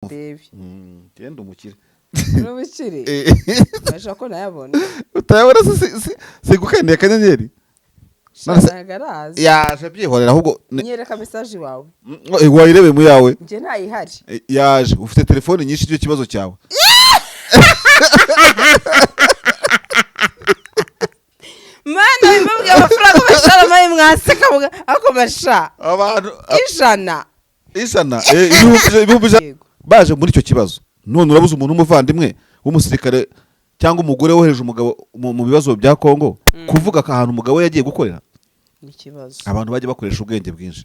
Ndebe. Genda umukire. Uri umukire? Urashaka ko nayabona? Utayabona se? Sigukeneye akanyenyeri? None Ntabwo arazi. Yaje, byihorera ahubwo Nyereka message wawe. Wayirebe mu yawe. Njye ntayihari. Yaje, ufite telefone nyinshi, icyo kibazo cyawe. Mana, bimubwiye amafaranga bashara mayi mwaseka ako basha. Abantu 100. 100, 100,000. Yego. Baje muri icyo kibazo none urabuze umuntu w'umuvandimwe w'umusirikare cyangwa umugore wohereje umugabo mu bibazo bya Kongo kuvuga ko ahantu umugabo we yagiye gukorera. Ni ikibazo. Abantu bajya bakoresha ubwenge bwinshi.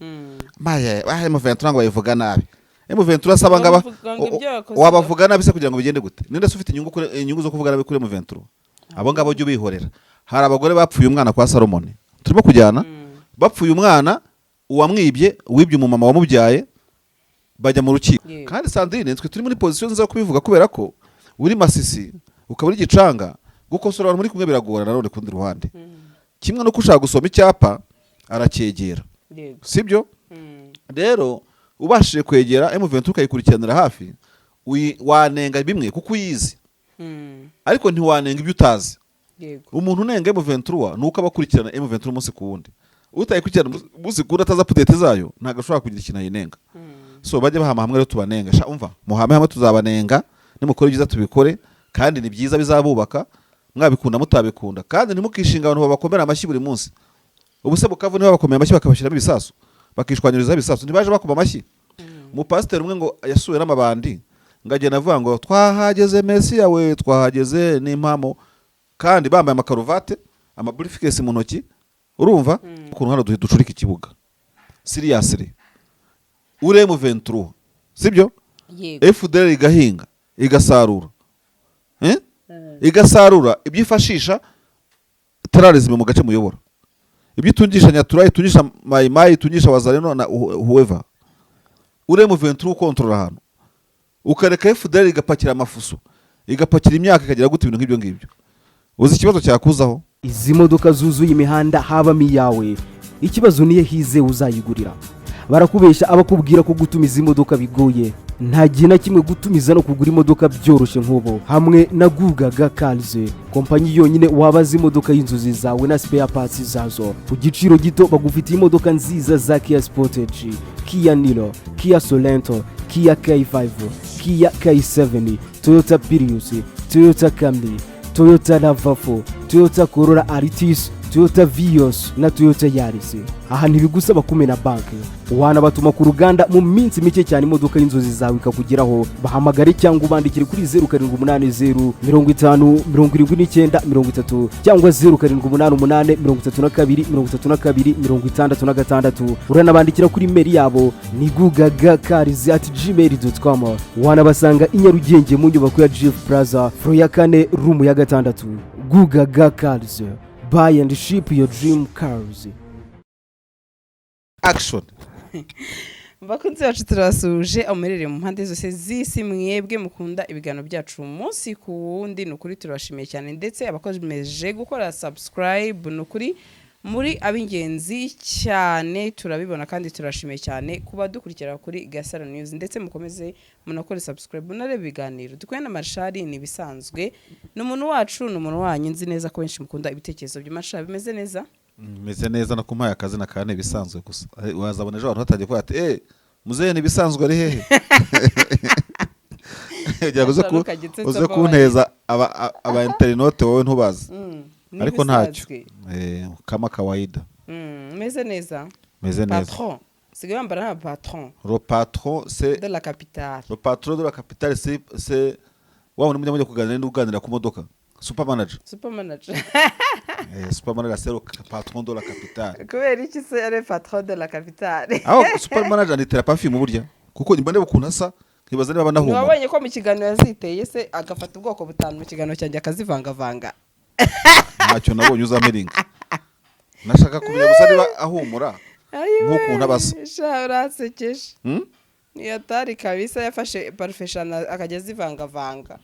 Maye bahe M23 ngo bayivuga nabi. M23 asaba ngaba Bavuga ngo ibyo yakoze. Wabavuga nabi se kugira ngo bigende gute? Ninde se ufite inyungu inyungu zo kuvuga nabi kuri M23? Abo ngabo ujye ubihorera. Hari abagore bapfuye umwana kwa Salomon, turimo kujyana, bapfuye umwana, uwamwibye, wibye umumama wamubyaye, bajya mu rukiko. Kandi Sandrine, twe turi muri position nziza yo kubivuga kubera ko uri Masisi ukaba uri Gicanga, gukosora abantu muri kumwe biragora. Nanone ku rundi ruhande, kimwe no ushaka gusoma icyapa aracyegera. Sibyo? Rero ubashije kwegera M23 ukayikurikiranira hafi, wanenga bimwe kuko uyizi, ariko ntiwanenga ibyo utazi. Umuntu unenga M23 ni uko aba akurikirana M23 umunsi ku wundi. Utayikurikirana umunsi ku wundi, atazi update zayo, ntabwo ashobora kugira ikintu ayinenga. So bajye bahama hamwe rero tubanenga. Sha umva, muhame hamwe tuzabanenga. Nimukora ibyiza tubikore, kandi ni byiza bizabubaka, mwabikunda mutabikunda. Kandi ntimukishinga abantu babakomera amashyi buri munsi. Ubu se Bukavu niba bakomeye amashyi bakabashyiramo ibisasu, bakishwanyurizaho ibisasu, ntibaje bakoma amashyi? Umupasiteri umwe ngo yasuwe n'amabandi, ngo agenda avuga ngo "Twahageze Mesiya we, twahageze n'impamo", kandi bambaye amakaruvate, amabriefcase mu ntoki. Urumva ukuntu hano ducurika ikibuga? Seriously, uri M23, sibyo? Yego. FDL igahinga igasarura, eh? Igasarura ibyo ifashisha terrorism mu gace muyobora, ibyo itungisha Nyatura, itungisha Mayimayi, itungisha Wazalendo na whoever. Uri M23 ukontorora ahantu, ukareka FDL igapakira amafuso, igapakira imyaka, ikagira gute, ibintu nk'ibyo ngibyo, uzi ikibazo cyakuzaho? Izi modoka zuzuye imihanda habamo iyawe? Ikibazo niyo hizewe uzayigurira. Barakubeshya abakubwira ko gutumiza imodoka bigoye. Nta gihe na kimwe gutumiza no kugura imodoka byoroshye nk'ubu hamwe na Gugaga Cars, kompanyi yonyine wabaza imodoka y'inzozi zawe na spare parts zazo ku giciro gito. Bagufitiye imodoka nziza za Kia Sportage, Kia Niro, Kia Sorento, Kia K5, Kia K7, Toyota Prius, Toyota Camry, Toyota RAV4, Toyota Corolla Altis, Toyota Vios na Toyota Yaris. Aha ntibigusaba kumena banki, wanabatuma ku ruganda mu minsi mike cyane imodoka y'inzozi zawe ikakugeraho. Bahamagare cyangwa ubandikire kuri 0780507930 cyangwa 0788323266. Uranabandikira kuri email yabo ni gugagacars@gmail.com. Wanabasanga i Nyarugenge mu nyubako ya GF Plaza, floor ya kane, room ya gatandatu. Gugaga Cars, buy and ship your dream cars. Action. Bakunzi bacu, turabasuhuje aho muherereye mu mpande zose z'isi, mwebwe mukunda ibiganiro byacu umunsi ku wundi. Ni ukuri turabashimiye cyane, ndetse abakomeje gukora subscribe, ni ukuri muri ab'ingenzi cyane, turabibona kandi turashimiye cyane kuba dukurikira kuri Gasaro News, ndetse mukomeze munakore subscribe, munarebe ibiganiro dukwiye na Marshal. Ni ibisanzwe, ni umuntu wacu, ni umuntu wanyu. Nzi neza ko benshi mukunda ibitekerezo bya Marshal. Bimeze neza? Meze neza no kumpaye akazina ka ibisanzwe gusa. Wazabona ejo abantu batangiye kuvuga ati "Eh, muzehe ni ibisanzwe ari hehe?" Kugira ngo Ntukajye uze kunteza aba internaute, wowe ntubazi. Ni Ariko ntacyo. ibisanzwe. Kama kawaida. Meze neza. Meze neza. Patron, sigaye wambara nka patron. Le patron, c'est De la capitale. Le patron de la capitale, c'est wa wundi mujya kuganira n'uganira ku modoka, super manager. Super manager. Super manager, c'est le patron de la capitale. Kubera iki se ari patron de la capitale? Aho super manager anitera perfume burya, kuko nimba ndeba ukuntu asa nkibaza niba banahumura. Ntiwabonye ko mu kiganiro yaziteye se, agafata ubwoko butanu mu kiganiro cyanjye akazivangavanga? Ntacyo nabonye, uzampiringa. Nashaka kumenya gusa niba ahumura nk'ukuntu aba asa. Sha, uransekeje. Hmm? Niyo atari kabisa, yafashe parufe eshanu akajya azivangavanga.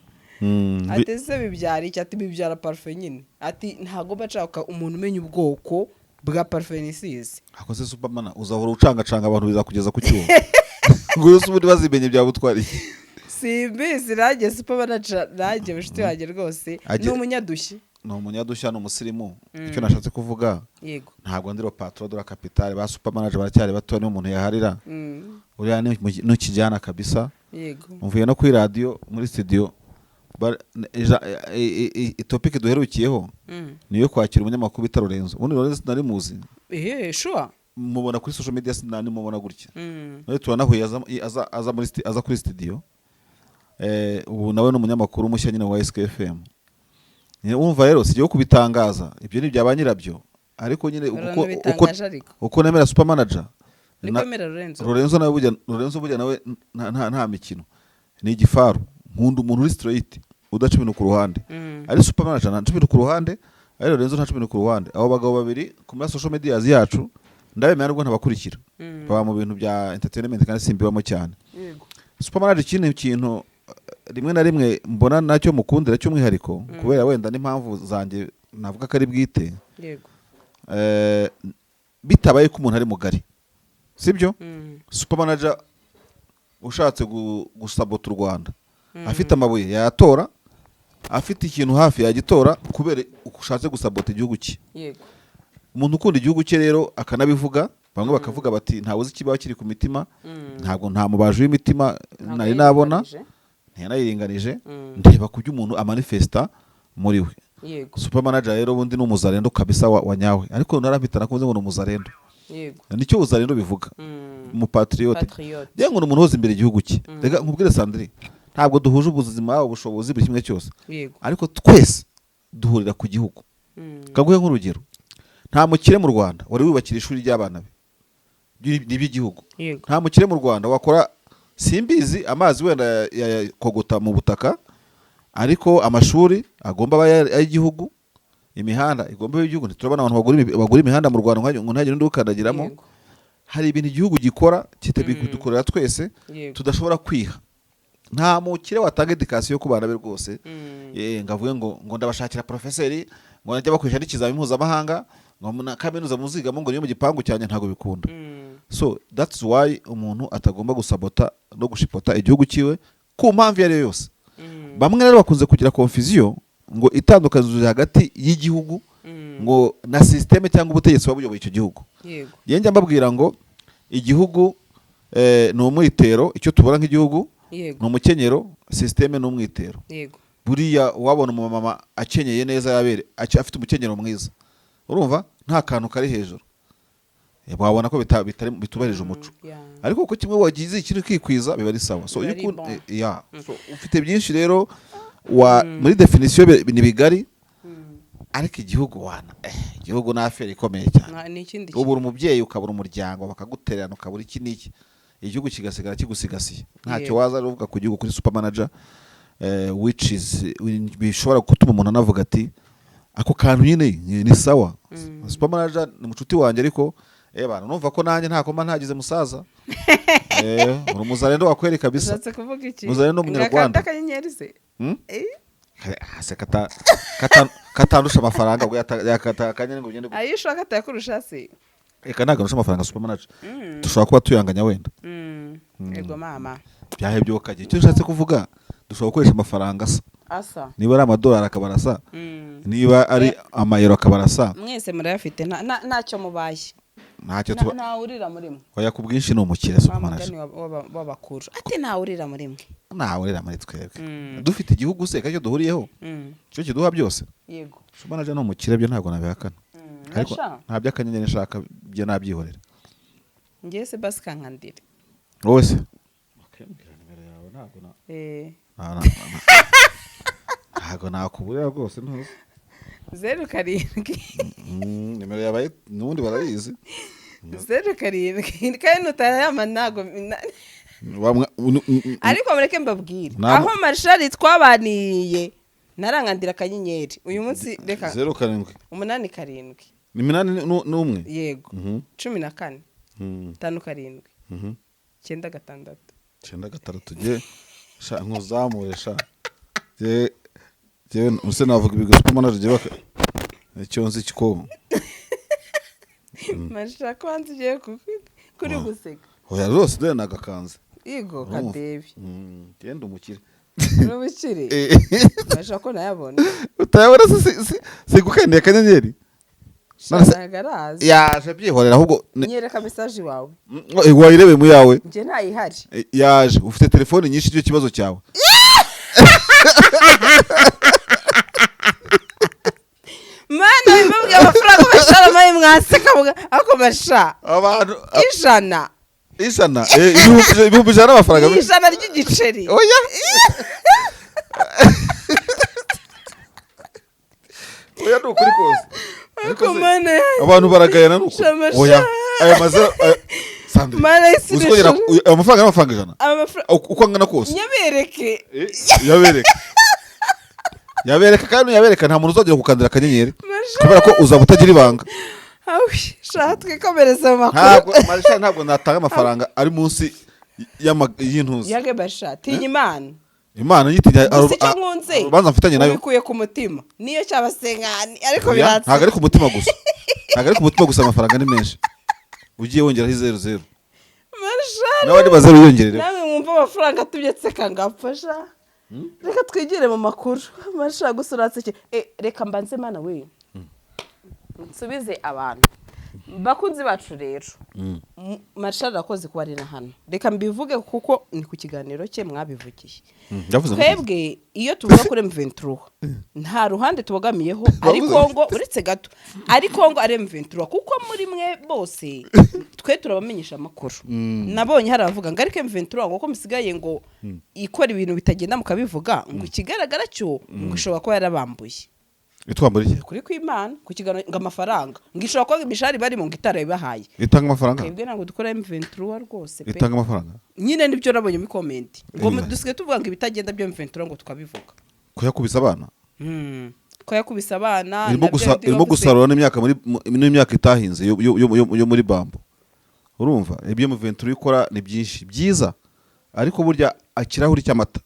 Ati "Se bibyara iki?" Ati "Bibyara parufe nyine." Ati "Ntabwo mba nshaka umuntu umenya ubwoko bwa parufe nisize." Ako se superman, uzahora ucangacanga abantu bizakugeza ku cyuma ngo yose ubundi bazimenye byagutwara iki? Simbizi nanjye. Super Manager nanjye mushuti wanjye rwose ni umunyadushya. Ni umunyadushya, ni umusirimu. Icyo nashatse kuvuga, ntabwo ndi patron de la capitale. Ba Super Manager baracyari bato, niyo umuntu yaharira. Uriya ni nukijyana kabisa. Mvuye no kuri radiyo muri studio, topic duherukiyeho niyo kwakira umunyamakuru bita Lorenzo. Ubundi Lorenzo sinari muzi. Ehe, sure. Mubona kuri social media, sinari mubona gutya. None turanahuye, aza kuri studio. Ubu nawe ni umunyamakuru mushya nyine wa SKFM. Wumva rero sigiye kubitangaza, ibyo ni ibya ba nyirabyo, ariko nyine uko Uranabitangaje ariko. Uko nemera Super Manager Niko wemera Lorenzo. Lorenzo nawe burya, Lorenzo burya nawe nta mikino, ni igifaru. Nkunda umuntu uri straight, udaca ibintu ku ruhande. Ari Super Manager ntaca ibintu ku ruhande, ari Lorenzo ntaca ibintu ku ruhande. Abo bagabo babiri ku ma social media yacu ndabemera, nubwo ntabakurikira. Baba mu bintu bya entertainment kandi simbibamo cyane. Super Manager, ikindi kintu rimwe na rimwe mbona nacyo mukundira cy'umwihariko, kubera wenda n'impamvu zanjye navuga ko ari bwite, bitabaye ko umuntu ari mugari, sibyo? Super Manager ushatse gusabota u Rwanda, afite amabuye yayatora, afite ikintu hafi yagitora, kubera ushatse gusabota igihugu cye. Umuntu ukunda igihugu cye rero akanabivuga, bamwe bakavuga bati ntawe uzi ikiba kiri ku mitima. Ntabwo nta mubaji w'imitima Ntabwo nari nabona. yiringanije. Ntiyanayiringanije. Ndeba ku byo umuntu amanifesta muri we. Super Manager rero ubundi ni umuzarendo kabisa wa nyawe, ariko narampita nakunze ngo ni umuzarendo. Nicyo uzarendo bivuga, umupatriote. Patriote. Yewe, ngo ni umuntu uhoza imbere igihugu cye. Reka nkubwire Sandrine, ntabwo duhuje ubuzima, ubushobozi, buri kimwe cyose, ariko twese duhurira ku gihugu. Kaguhe nk'urugero, nta mukire mu Rwanda wari wubakira ishuri ry'abana be. Ni iby'igihugu. Nta mukire mu Rwanda wakora, simbizi, amazi wenda yakogota mu butaka, ariko amashuri agomba aba ay'igihugu, imihanda igomba iba iy'igihugu. Ntiturabona abantu bagura imihanda mu Rwanda ngo ntihagire undi ukandagiramo. Hari ibintu igihugu gikora kitabidukorera twese, tudashobora kwiha. Nta mukire watanga éducation ku bana be rwose, ngo avuge ngo ndabashakira porofeseri, ngo najya bakoresha n'ikizami mpuzamahanga, ngo na kaminuza muzigamo ngo niyo mu gipangu cyanjye, ntabwo bikunda. So that's why umuntu atagomba gusabota no gushipota igihugu cyiwe ku mpamvu iyo ari yo yose. Bamwe rero bakunze kugira confusion ngo itandukanyirizo hagati y'igihugu ngo na système cyangwa ubutegetsi buba buyoboye icyo gihugu. Njye njya mbabwira ngo igihugu ni umwitero. Icyo tubona nk'igihugu ni umukenyero, système ni umwitero. Buriya wabona umumama akenyeye neza, yabere afite umukenyero mwiza, urumva nta kantu kari hejuru, wabona ko bitubahirije umuco. Ariko kuko kimwe wagize ikintu ukikwiza, biba ari sawa. So Biba iyo ari bon. Yeah. So, ufite byinshi rero wa muri definition ni bigari, ariko igihugu wana, igihugu ni affaire ikomeye cyane. Ni ikindi. Ubura umubyeyi, ukabura umuryango, bakagutererana, ukabura iki n'iki, igihugu kigasigara kigusigasiye ntacyo. Waza uvuga ku gihugu kuri Super Manager, which is bishobora gutuma umuntu anavuga ati ako kantu nyine ni sawa. Super Manager ni mucuti wanjye, ariko bana numva ko nanjye ntako mba ntagize musaza. Uri umuzarendo wakweri kabisa. Ushatse kuvuga iki? Muzarendo umunyarwanda. Ngakanda akanyenyeri se? Hmm? Eh? Hase katandusha amafaranga, ubwo yakata akanyenyeri ngo ugende. Ayo ushaka atayakurusha se? Reka, ntabwo arusha amafaranga Super Manager. Dushobora kuba tuyanganya wenda. Yego mama. Byahebye ukajya, icyo ushatse kuvuga, dushobora gukoresha amafaranga asa. Asa. Niba ari amadolari akaba arasa, niba ari amayero akaba arasa. Mwese murayafite, ntacyo mubaye. Ntacyo tuba. Ntawurira muri mwe. Oya, ku bwinshi ni umukire Wa Super Manager. mugani w'abakuru ati ntawurira muri mwe. Ntawe urira muri twebwe. Dufite igihugu se kacyo duhuriyeho, cyo kiduha byose. Super Manager ni umukire, byo ntabwo nabihakana. Ariko Nasha. nta by'akanyenyeri nshaka, byo nabyihorera. Ngiye se basi kankandire. Wowe se nimero yawe ntabwo na ntabwo nakuburira rwose, ntuzi. 07. Nimero yabaye n'ubundi barayizi. 07 kandi nutayama ntabwo Ariko mureke mbabwire, aho Marshal twabaniye ntarangandira akanyenyeri uyu munsi, reka. 07. 87. Ni 81? Yego. 14. 57. 96. 96. Jye sha nkuzamure sha, jye jye use navuga ibigo Super Manager jye baka icyo nzi kiko. Marshal ko hanze ugiye kuri guseka. Oya rwose, dore nagakanze. Yego. Urumva? Kadebi. Genda umukire. N'ubukire. Urashaka ko nayabona? Utayabona se? Si gukandira akanyenyeri? None Ntabwo arazi. Yaje, byihorera ahubwo Nyereka message wawe. Wayirebeye mu yawe. Njye ntayihari. Yaje, ufite telefone nyinshi, icyo kibazo cyawe. Mana, bimubwiye amafaranga basharamaye mwaseka ako basha. Abantu 100. 100, 100,000 amafaranga menshi. 100 ry'igiceri. Oya, oya, ni ukuri kose. Ariko mana yanjye. Abantu baragayana, ni ukuri. Shama, Oya. sha. Aya mazero Sandrine, Mana y'isi uzi ko ngera n'ijuru. aya mafaranga ni amafaranga 100. Amafaranga Uko angana kose. nyabereke. Yabereka, yabereka, kandi yabereka nta muntu uzongera gukandira akanyenyeri Masha. kubera ko uzaba utagira ibanga. Awi, sha, twikomereze mu makuru. Ntabwo Marisha, ntabwo natanga amafaranga ari munsi y'intuzi. Yage basha, tinya Imana. Imana yitinya. Gusa icyo nkunze, urubanza mfitanye nayo. Ubikuye ku mutima, niyo cyaba senkani, ariko Oya, biratse. ntabwo ari ku mutima gusa, ntabwo ari ku mutima gusa, amafaranga ni menshi ugiye wongeraho izeru zeru Masha. n'abandi bazeru yiyongerereho. Namwe mwumva amafaranga atumye nseka ngapfa sha. Reka twigire mu makuru. Masha, gusa uratseke. Reka mbanze, mana we, nsubize abantu bakunzi bacu rero. Marisha arakoze kuba ari na hano, reka mbivuge kuko ni ku kiganiro cye mwabivugiye. Ndavuze ngo- Twebwe iyo tuvuga kuri M23 nta ruhande tubogamiyeho, ari Bavuze- Kongo, uretse gato, ari Kongo, ari M23, kuko muri mwe bose twe turabamenyesha amakuru. Nabonye hari abavuga ngo ariko M23 ngo ko musigaye ngo ikora ibintu bitagenda mukabivuga, ngo ikigaragara cyo ngo ishobora kuba yarabambuye. Itwambura iki? Kuri kw'Imana, ku kiganiro, ngo amafaranga, ngo ishobora kuba imishahara barimo ngo itarabibahaye. Itanga amafaranga? Twebwe ntabwo dukora M23 rwose pe. Itanga amafaranga? Nyine nibyo nabonye muri comment, ngo dusigaye tuvuga ngo ibitagenda byo M23 ngo tukabivuga. Kuyakubisa abana. Ko yakubise abana. Irimo Nabyo gusa irimo yavuze. gusarura n'imyaka muri n'imyaka itahinze yo muri bambo. Urumva ibyo M23 ikora ni byinshi byiza, ariko burya ikirahuri cy'amata,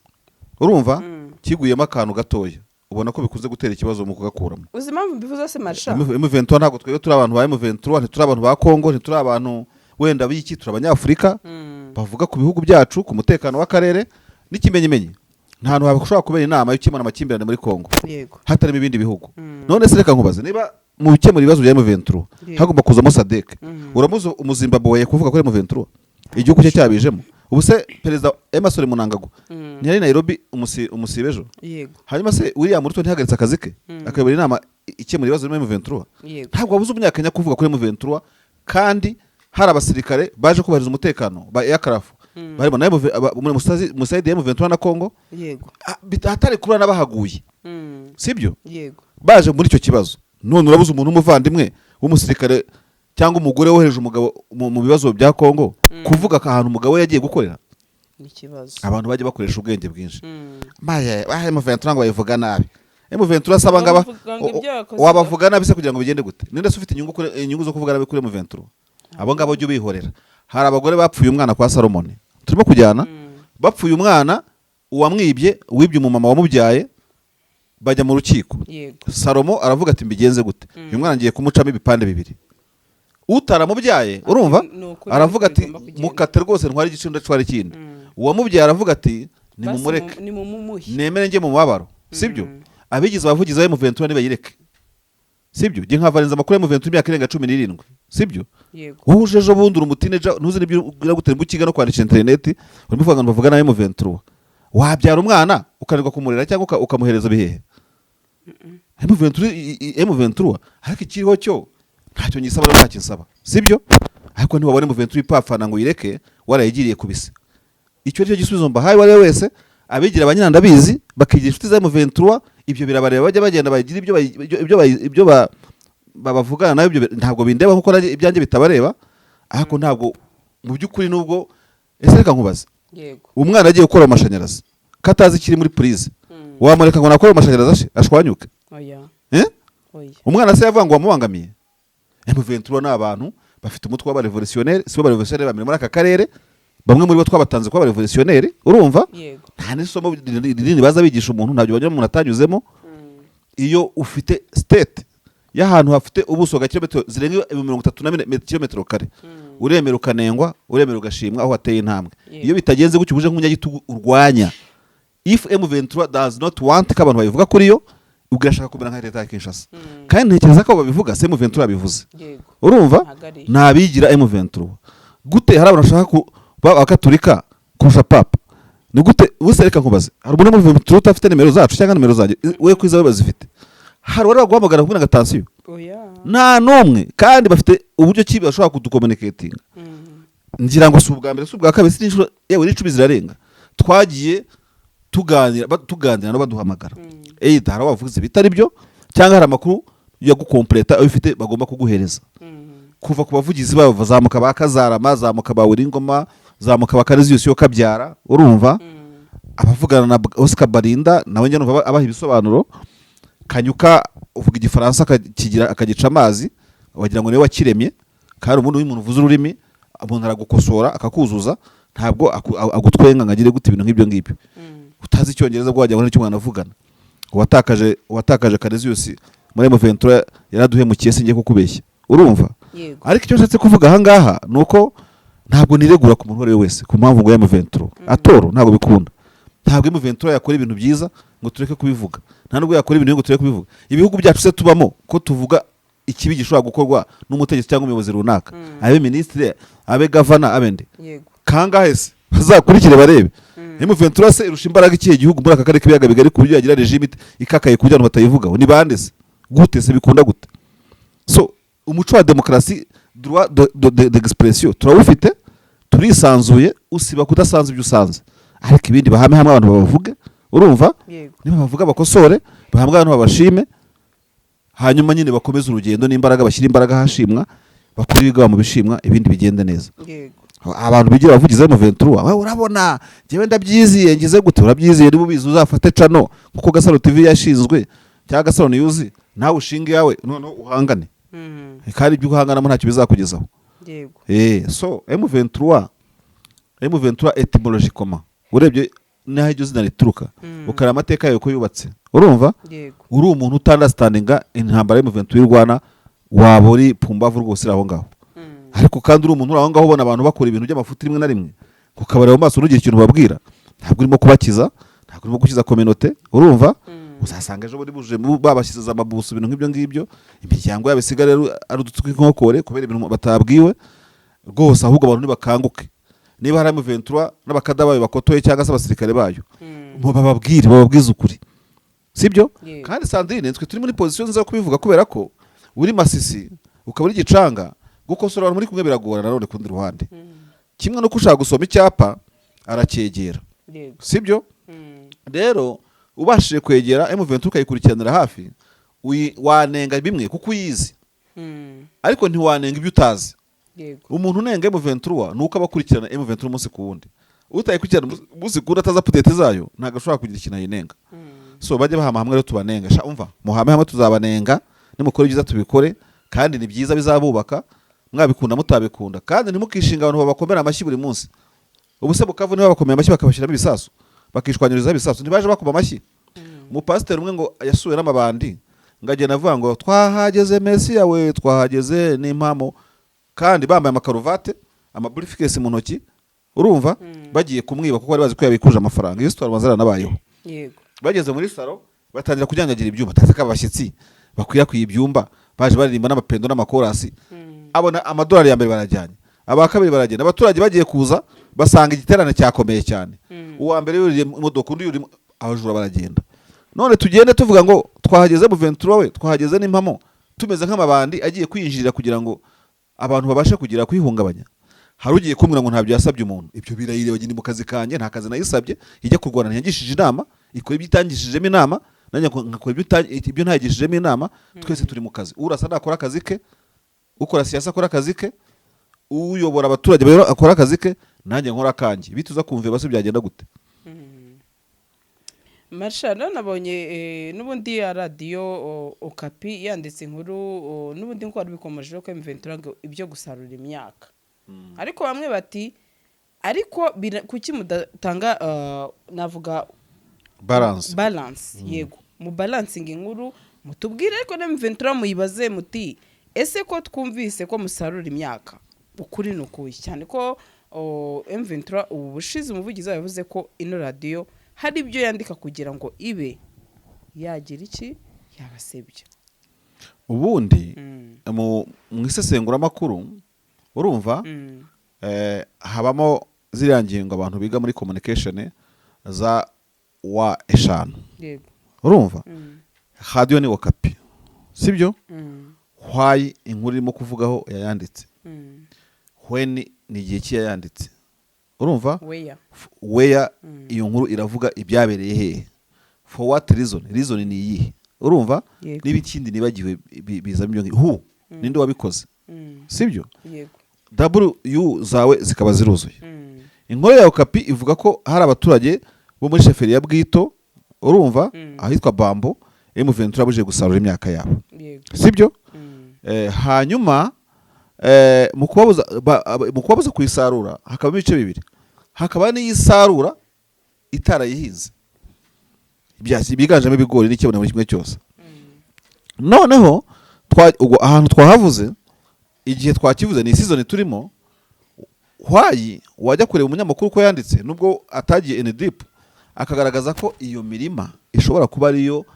urumva, kiguyemo akantu gatoya, ubona ko bikunze gutera ikibazo mu kugakuramo. Uzi impamvu mbivuze se, Marsha? M23, ntabwo twebwe turi abantu ba M23, ntituri abantu ba Congo, ntituri abantu wenda b'iki, turi Abanyafurika bavuga ku bihugu byacu, ku mutekano w'akarere. N'ikimenyimenyi, nta hantu hashobora kubera inama yo gukemura amakimbirane muri Congo hatarimo ibindi bihugu. None se reka nkubaze, niba mu gukemura ibibazo bya M23 hagomba kuzamo SADC, uramuzi Umuzimbabwe kuvuga kuri M23 igihugu cye cyabijemo? Ubu se Perezida Emmerson Mnangagwa ntiyari Nairobi umusibe ejo? Yego. Hanyuma se William Ruto ntihagaritse akazi ke akayobora inama ikemura ibibazo birimo M23? Yego. Ntabwo wabuze Umunyakenya kuvuga kuri M23 kandi hari abasirikare baje kubahiriza umutekano ba aircraft barimo na MV muri musayidi ya M23 na Congo. Hatari kurura n'abahaguye, sibyo? Yego. Baje muri icyo kibazo. None urabuze umuntu w'umuvandimwe w'umusirikare cyangwa umugore wohereje umugabo mu bibazo bya Congo kuvuga ko ahantu umugabo we yagiye gukorera? Ni ikibazo. Abantu bajya bakoresha ubwenge bwinshi. Maye M23 ngo bayivuga nabi. M23 asaba ngaba Bavuga ngo ibyo yakoze- wabavuga nabi se kugira ngo bigende gute? Ninde se ufite inyungu zo kuvuga nabi kuri M23? Abo ngabo jya ubihorera. Hari abagore bapfuye umwana kwa Salomoni, turimo kujyana, bapfuye umwana, uwamwibye, wibye umumama wamubyaye, bajya mu rukiko. Salomo aravuga ati: "Mbigenze gute? Uyu mwana ngiye kumucamo ibipande bibiri." Utaramubyaye, urumva, Ni ukuri, aravuga ati: bigomba kugenda. "Mukate rwose, ntware igice, undi atware ikindi." Uwamubyaye aravuga ati: "Nimumureke." Basi nimumumuhe. Nemere njye mu mubabaro, sibyo? Abigize abavugizi ba M23 nibayireke, sibyo? Njye nkavarenza amakuru ya M23 imyaka irenga 17, sibyo? Yego. Wowe uje ejo bundi uri umuteenager, ntuzi n'ibyo ugira gute, ukiga no kwandikisha interineti, urimo uvuga ngo bavuga na M23. Wabyara umwana ukananirwa kumurera cyangwa ukamuhereza bihehe? M23 M23, ariko ikiriho cyo ntacyo nyisaba rero, ntacyo nsaba, sibyo? Ariko ntiwabona M23 ipafana ngo uyireke warayigiriye ku bise. Icyo ari cyo gisubizo mbahaye. Uwo ari we wese abigira abanyina ndabizi, bakigira inshuti za M23, ibyo birabareba, bajya bagenda bagira ibyo babavugana nayo, ibyo ntabwo bindeba kuko nanjye ibyanjye bitabareba. Ariko ntabwo mu by'ukuri, nubwo ese reka nkubaze, Yego. umwana agiye gukora amashanyarazi katazi ikiri muri prise, wamureka ngo nakore amashanyarazi ashwanyuke? Oya. Eh? Oya. Umwana se yavuga ngo wamubangamiye? M23 ni abantu bafite umutwe w'abarevolutionnaire, si bo barevolutionnaire ba mbere muri aka karere, bamwe muri bo twabatanze kuba abarevolutionnaire, urumva? Yego. Nta n'isomo rinini baza bigisha umuntu, ntabyo banyura umuntu atanyuzemo. Iyo ufite state y'ahantu hafite ubuso bwa kilometero zirenga 34,000 kilometero kare, uremera ukanengwa, uremera ugashimwa aho wateye intambwe. Iyo bitagenze gutyo, uje nk'umunyagitugu urwanya. If M23 does not want ko abantu babivuga kuri yo, ugashaka kumera nka leta ya Kinshasa. Kandi ntekereza ko babivuga si M23 yabivuze. Urumva? Ntabwo ari. Ntabigira M23 gute? Hari abantu bashaka kuba abakaturika kurusha papa. Ni gute ubuse? Reka nkubaze, hari umuntu muri M23 utafite nimero zacu cyangwa nimero zanjye? We kwiza we bazifite. Hari uwari waguhamagara kubwira ngo attention? Oya. Nta n'umwe. Kandi bafite uburyo ki bashobora kuducommunicatinga. Ngira ngo si ubwa mbere, si ubwa kabiri, si n'inshuro, yewe n'icumi zirarenga twagiye tuganira, tuganira no baduhamagara. Either hari aho bavuze bitari byo, cyangwa hari amakuru yo gukompleta ayo ufite bagomba kuguhereza. Kuva ku bavugizi babo, bazamuka ba Kazarama, zamuka ba Wiringoma, zamuka ba Kariziyusi yo kabyara, urumva? Abavugana na Oscar Barinda nawe njya numva abaha ibisobanuro. Kanyuka uvuga Igifaransa akakigira akagica amazi, wagira ngo niwe wakiremye. Kandi ubundi iyo umuntu uvuze ururimi, umuntu aragukosora akakuzuza, ntabwo agutwenga ngo agire gute, ibintu nk'ibyo ngibyo. Utazi Icyongereza bwo wagira ngo nicyo mwana avugana. Uwatakaje Kariziyusi muri M23 yaraduhemukiye, singiye kukubeshya, urumva? Yego. Ariko icyo nshatse kuvuga aha ngaha ni uko ntabwo niregura ku muntu uwo ari we wese ku mpamvu ngo ya M23 atoro. Ntabwo bikunda. Ntabwo M23 yakora ibintu byiza ngo tureke kubivuga, nta nubwo yakora ibintu ngo tureke kubivuga. Ibihugu byacu se tubamo, ko tuvuga ikibi gishobora gukorwa n'umutegetsi cyangwa umuyobozi runaka, abe minisitiri, abe gavana, abe nde? Kangahe se bazakurikire barebe? M23 se irusha imbaraga ikihe gihugu muri aka karere k'ibiyaga bigari ku buryo yagira regime ikakaye ku buryo abantu batayivugaho? Ni bande se? Gute se? Bikunda gute? So umuco wa demokarasi, droit d'expression turawufite, turisanzuye, usiba kudasanza ibyo usanze. Ariko ibindi bahame hamwe abantu babavuge, urumva? Yego. Niba bavuga bakosore, bahabwe abantu babashime, hanyuma nyine bakomeze urugendo n'imbaraga, bashyire imbaraga ahashimwa, bakore ibigaba mu bishimwa, ibindi bigende neza. Abantu bigira abavugizi M23, wowe urabona njyewe ndabyiziye, ngize gute? Urabyiziye? Niba ubizi uzafate channel kuko Gasaro TV yashinzwe cyangwa Gasaro News, nawe ushinge iyawe noneho uhangane. Kandi ibyo uhanganamo ntacyo bizakugezaho. So M23, M23 étymologiquement, urebye n'aho iryo zina rituruka, ukareba amateka yayo uko yubatse, urumva? Yego. Uri umuntu utaunderstandinga intambara ya M23 y'u Rwanda, waba uri pumbavu rwose uri aho ngaho. Ariko kandi uri umuntu uri aho ngaho ubona abantu bakora ibintu by'amafuti rimwe na rimwe, ukabareba mu maso ntugire ikintu ubabwira, ntabwo urimo kubakiza, ntabwo urimo gukiza communauté, urumva? Uzasanga ejo bundi buje babashyize amabuso, ibintu nk'ibyo ngibyo, imiryango yabo isigare ari udutsi tw'inkokore kubera ibintu batabwiwe rwose. Ahubwo abantu nibakanguke, niba hari M23 n'abakada bayo bakotoye cyangwa se abasirikare bayo, bababwire, bababwize ukuri, sibyo? Yego. Kandi Sandrine, twe turi muri position nziza yo kubivuga, kubera ko uri Masisi ukaba uri Gicanga, gukosora abantu muri kumwe biragorana. Nanone ku rundi ruhande, kimwe no ushaka gusoma icyapa aracyegera, sibyo? Rero ubashije kwegera M23 ukayikurikiranira hafi, wanenga bimwe kuko uyizi, ariko ntiwanenga ibyo utazi. Umuntu unenga M23 ni uko aba akurikirana M23 umunsi ku wundi. Utayikurikirana umunsi ku wundi, atazi update zayo, ntabwo ashobora kugira ikintu ayinenga. So bajye bahama hamwe rero tubanenga. Sha umva, muhame hamwe tuzabanenga. Nimukora ibyiza tubikore, kandi ni byiza bizabubaka, mwabikunda mutabikunda. Kandi ntimukishinga abantu babakomera amashyi buri munsi. Ubu se Bukavu niba bakomeye amashyi bakabashyiramo ibisasu, bakishwanyurizaho ibisasu, ntibaje bakoma amashyi? Umupasiteri umwe ngo yasuwe n'amabandi, ngo agenda avuga ngo "Twahageze Mesiya we, twahageze n'impamo", kandi bambaye amakaruvate, amabriefcase mu ntoki, urumva? Bagiye kumwiba kuko bari bazi ko yabikuje amafaranga. Iyo sitwara zaranabayeho. Bageze muri salo batangira kunyanyagira ibyumba, tazi ko abashyitsi bakwirakwiye ibyumba, baje baririmba n'amapendo n'amakorasi. Abona amadolari ya mbere barajyanye, aba kabiri baragenda. Abaturage bagiye kuza basanga igiterane cyakomeye cyane. Uwa mbere yuriye imodoka, undi yuriye, abajura baragenda. None tugende tuvuga ngo "Twahageze M23 we, twahageze n'impamo", tumeze nk'amabandi agiye kwinjirira kugira ngo abantu babashe kugira kwihungabanya. Hari ugiye kumbwira ngo ntabyo yasabye umuntu. Ibyo birayireba, ni mu kazi kanjye. Nta kazi nayisabye. Ijya kurwana ntiyangishije inama, ikora ibyo itangishijemo inama, nanjye nkakora ibyo ntagishijemo inama. Twese turi mu kazi. Urasa nakora akazi ke, ukora siyasa akora akazi ke, uyobora abaturage rero akora akazi ke, nanjye nkora akanjye. Bituza kumva basi byagenda gute? Marsha, rero nabonye n'ubundi ya radiyo Okapi yanditse inkuru, n'ubundi nkuko wari ubikomojeho ko M23 ngo ibyo gusarura imyaka, ariko bamwe bati ariko kuki mudatanga, navuga balance. Balance, yego, mu balancing inkuru. Mutubwire ariko na M23 muyibaze muti: "Ese ko twumvise ko musarura imyaka, ukuri ni ukuye?" Cyane ko M23 ubu bushize umuvugizi wayo yavuze ko ino radiyo hari ibyo yandika kugira ngo ibe yagira iki, yabasebya. Ubundi mu isesenguramakuru, urumva, habamo ziriya ngingo abantu biga muri communication za wa 5. Urumva, radiyo ni Okapi, sibyo? Why inkuru irimo kuvugaho yayanditse, when ni igihe ki yayanditse, urumva? Weya. Where iyo nkuru iravuga ibyabereye hehe, for what reason, reason ni iyihe, urumva? Yego. Niba ikindi nibagiwe bizamo ibyo ngibyo, who, ninde wabikoze, sibyo? Yego. W zawe zikaba ziruzuye. Inkuru ya Okapi ivuga ko hari abaturage bo muri chefferie ya Bwito, urumva, ahitwa Bambo, M23 yabujije gusarura imyaka yabo, sibyo? Hanyuma mu kubabuza kuyisarura hakabamo ibice bibiri: hakaba n'iyisarura itarayihinze, byiganjemo ibigori n'ikibona buri kimwe cyose. Noneho ubwo ahantu twahavuze, igihe twakivuze, ni season turimo. Why wajya kureba umunyamakuru uko yanditse, nubwo atagiye in deep, akagaragaza ko iyo mirima ishobora kuba ariyo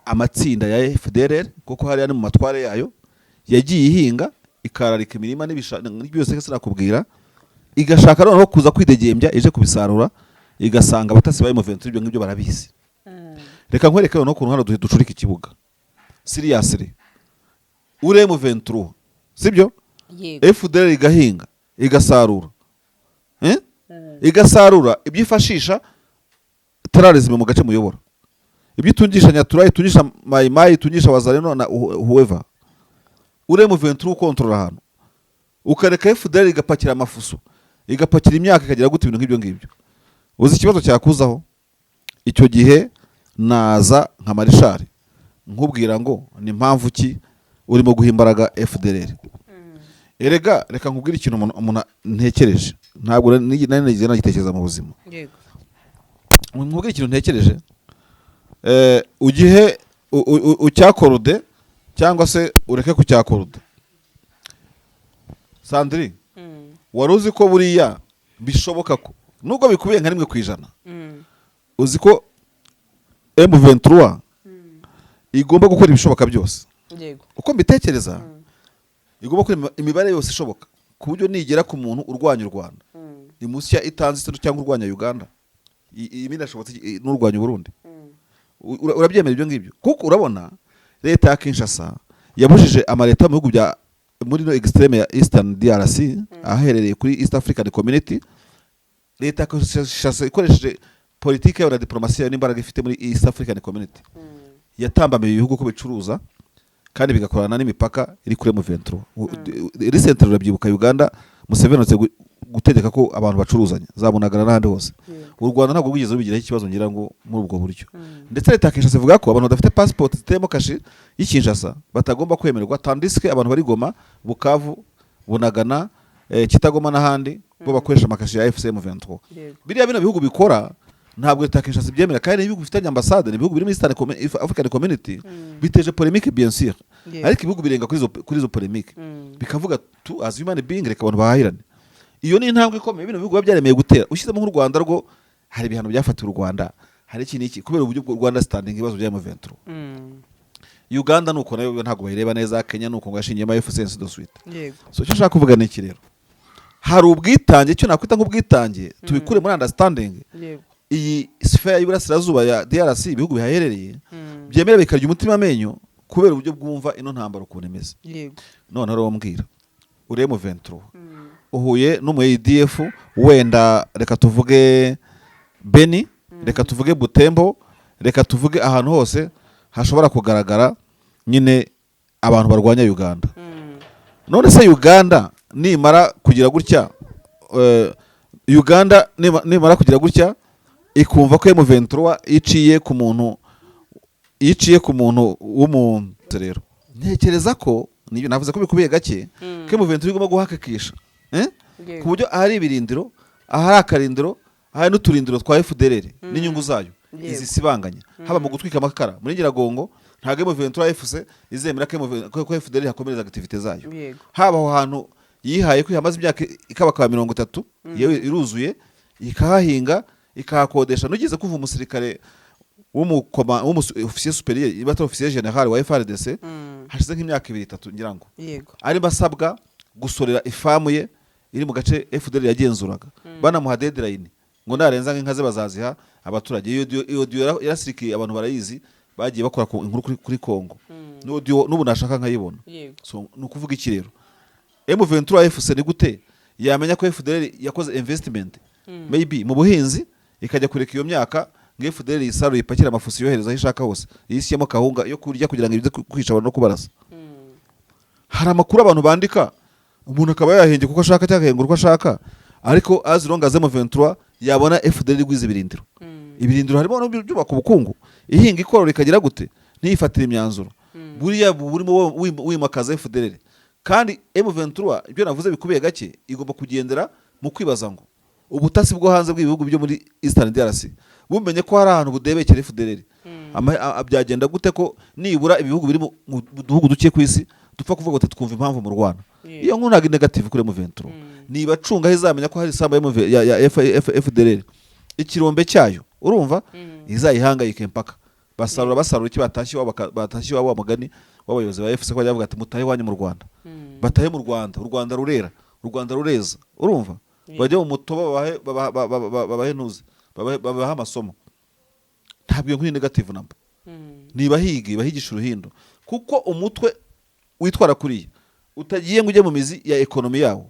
amatsinda ya FDLR, kuko hariya ni mu matware yayo, yagiye ihinga ikararika imirima byose sinakubwira, igashaka noneho kuza kwidegembya ije kubisarura, igasanga abatasi ba M23 ibyo ngibyo barabizi. Reka nkwereke noneho ukuntu hano ducurika ikibuga seriously. Uri M23, sibyo? Yego. FDLR igahinga igasarura, eh? Igasarura ibyo ifashisha terrorism mu gace muyobora, ibyo itungisha Nyatura, itungisha Mayimayi, itungisha Wazalendo na whoever. Uri M23 ukontorora ahantu, ukareka FDLR igapakira amafuso, igapakira imyaka, ikagira gute, ibintu nk'ibyo ngibyo. Uzi ikibazo cyakuzaho icyo gihe? Naza nka marishari nkubwira ngo ni mpamvu ki urimo guha imbaraga FDLR? Erega reka nkubwire ikintu umuntu ntekereje, ntabwo nari nigeze nagitekereza mu buzima. Nkubwire ikintu ntekereje, ugihe ucyakorude cyangwa se ureke kucyakoruda. Sandri, wari uzi ko buriya bishoboka ko, nubwo bikubiye nka 1%, uzi ko M23 igomba gukora ibishoboka byose, uko mbitekereza, igomba gukora imibare yose ishoboka ku buryo nigera ku muntu urwanya u Rwanda, imusya itanze cyangwa urwanya Uganda, binashobotse n'urwanya Uburundi. Urabyemera ibyo ngibyo? Kuko urabona leta ya Kinshasa yabujije amaleta mu bihugu bya muri no extreme ya Eastern DRC, ahaherereye kuri East African Community. Leta ya Kinshasa ikoresheje politiki yayo na diplomasi yayo n'imbaraga ifite muri East African Community, yatambamiye ibihugu ko bicuruza kandi bigakorana n'imipaka iri kuri M23. Recently urabyibuka, Uganda, Museveni aherutse gutegeka ko abantu bacuruzanya za Bunagana n'ahandi hose. U Rwanda ntabwo rwigeze rubigiraho ikibazo, ngira ngo muri ubwo buryo. Ndetse leta ya Kinshasa ivuga ko abantu badafite passport ziteyemo kashe y'i Kinshasa batagomba kwemererwa, tandis que abantu bari Goma, Bukavu, Bunagana, Kitagoma n'ahandi bo bakoresha amakashe ya AFC M23. Biriya bino bihugu bikora ntabwo leta ya Kinshasa ibyemera, kandi ibihugu bifitanye ambasade ni ibihugu biri muri Eastern African Community. Biteje polémique, bien sûr, ariko ibihugu birenga kuri izo polémique, bikavuga tu as human being, reka abantu bahahirane. Iyo ni intambwe ikomeye bino bihugu biba byaremeye gutera. Ushyizemo nk'u Rwanda, rwo hari ibihano byafatiwe u Rwanda, hari iki n'iki, kubera uburyo bw'u Rwanda standing ibibazo bya M23. Uganda nuko nayo ntabwo bayireba neza, Kenya nuko ngo yashingiyemo AFC, ainsi de suite. So icyo nshaka kuvuga ni iki rero: hari ubwitange, icyo nakwita nk'ubwitange, tubikure muri understanding. Iyi sphere y'Iburasirazuba ya DRC, ibihugu bihaherereye byemera bikarya umutima amenyo kubera uburyo bwumva ino ntambara ukuntu imeze. Noneho rero mbwira, uri M23, uhuye n'umu ADF, wenda reka tuvuge Beni, reka tuvuge Butembo, reka tuvuge ahantu hose hashobora kugaragara nyine abantu barwanya Uganda. None se Uganda nimara kugira gutya, Uganda nimara kugira gutya ikumva ko M23 iciye ku muntu w'umuntu, rero ntekereza ko nibyo navuze ko bikubiye gake, ko M23 igomba guhakikisha, eh? Ku buryo ahari ibirindiro, ahari akarindiro, ahari n'uturindiro twa FDLR n'inyungu zayo. Izisibanganya haba mu gutwika amakara muri Nyiragongo, ntabwo M23 FC izemera ko M23 ko FDLR hakomereza activité zayo. Haba aho hantu yihaye ko ihamaze imyaka ikabakaba 30, yewe iruzuye, ikahahinga, ikahakodesha. Nugeze kuva umusirikare w'umukoma, w'umu officier supérieur, niba atari officier général wa FARDC, hashize nk'imyaka 2, 3 ngira ngo, arimo asabwa gusorera ifamu ye iri mu gace FDLR yagenzuraga, banamuha deadline ngo narenza nk'inka ze bazaziha abaturage. Iyo audio yarasirikiye, abantu barayizi, bagiye bakora ku inkuru kuri Congo. N'audio n'ubu nashaka nkayibona. So ni ukuvuga iki rero? M23 FC ni gute yamenya ko FDLR yakoze investment maybe mu buhinzi, ikajya kureka iyo myaka ngo FDLR yisaruye, ipakire amafuso, yohereza aho ishaka hose, yishyemo kawunga yo kurya kugira ngo ibize kwica abantu no kubarasa? Hari amakuru abantu bandika, umuntu akaba yahengeka uko ashaka cyangwa agahengura uko ashaka, ariko as long as M23 yabona FDLR igwiza ibirindiro, ibirindiro harimo no byubaka ubukungu, ihinga, ikorora, ikagira gute, ntiyifatire imyanzuro, buriya burimo wimakaza FDLR. Kandi M23, ibyo navuze bikubiye gake, igomba kugendera mu kwibaza ngo ubutasi bwo hanze bw'ibihugu byo muri Eastern DRC bumenye ko hari ahantu budebekera FDLR, byagenda gute ko nibura ibihugu biri mu duhugu duke ku isi dupfa kuvuga ngo twumva impamvu mu Rwanda? Iyo nkuru ntabwo ari negative kuri M23. Niba cunga aho izamenya ko hari isambu ya MV ya FDLR, ikirombe cyayo, urumva izayihangayike mpaka basarura. Basarura iki? Batashye iwabo, batashye iwabo, wa mugani w'abayobozi ba FC ko bajya bavuga ati: "Mutahe iwanyu mu Rwanda." Batahe mu Rwanda, u Rwanda rurera, u Rwanda rureza, urumva? Bajye mu mutobo, babahe ntuze, babahe amasomo. Ntabwo iyo nkuru ni negative namba. Nibahige, bahigisha uruhindo, kuko umutwe witwara kuriya utagiye ngo ujye mu mizi ya economy yawo,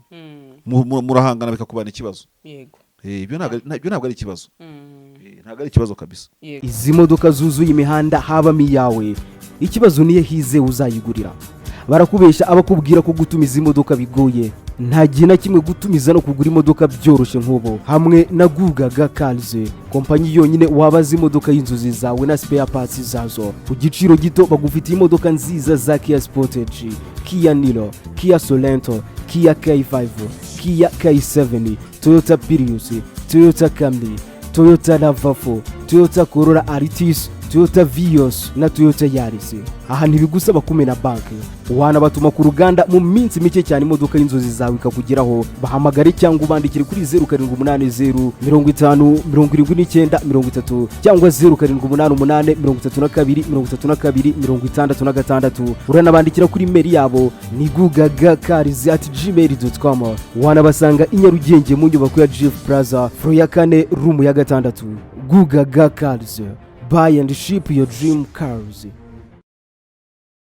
murahangana bikakubana ikibazo. Ibyo ntabwo ari ikibazo. Ntabwo ari ikibazo kabisa. Izi modoka zuzuye imihanda habamo iyawe? Ikibazo niyo hize uzayigurira. Barakubeshya abakubwira ko gutumiza imodoka bigoye. Nta gihe na kimwe gutumiza no kugura imodoka byoroshye nk'ubu hamwe na Gugaga Cars, kompanyi yonyine wabaza imodoka y'inzozi zawe na spare parts zazo ku giciro gito. Bagufitiye imodoka nziza za Kia Sportage, Kia Niro, Kia Sorento, Kia K5, Kia K7, Toyota Prius, Toyota Camry, Toyota RAV4, Toyota Corolla Altis, Toyota Vios na Toyota Yaris. Aha ntibigusaba kumena banki, wanabatuma ku ruganda mu minsi mike cyane imodoka y'inzozi zawe ikakugeraho. Bahamagare cyangwa ubandikire kuri 0780507930 cyangwa 0788323266. Uranabandikira kuri email yabo ni gugagacars@gmail.com. Wanabasanga i Nyarugenge mu nyubako ya GF Plaza, floor ya kane, room ya gatandatu. Gugaga Cars, buy and ship your dream cars.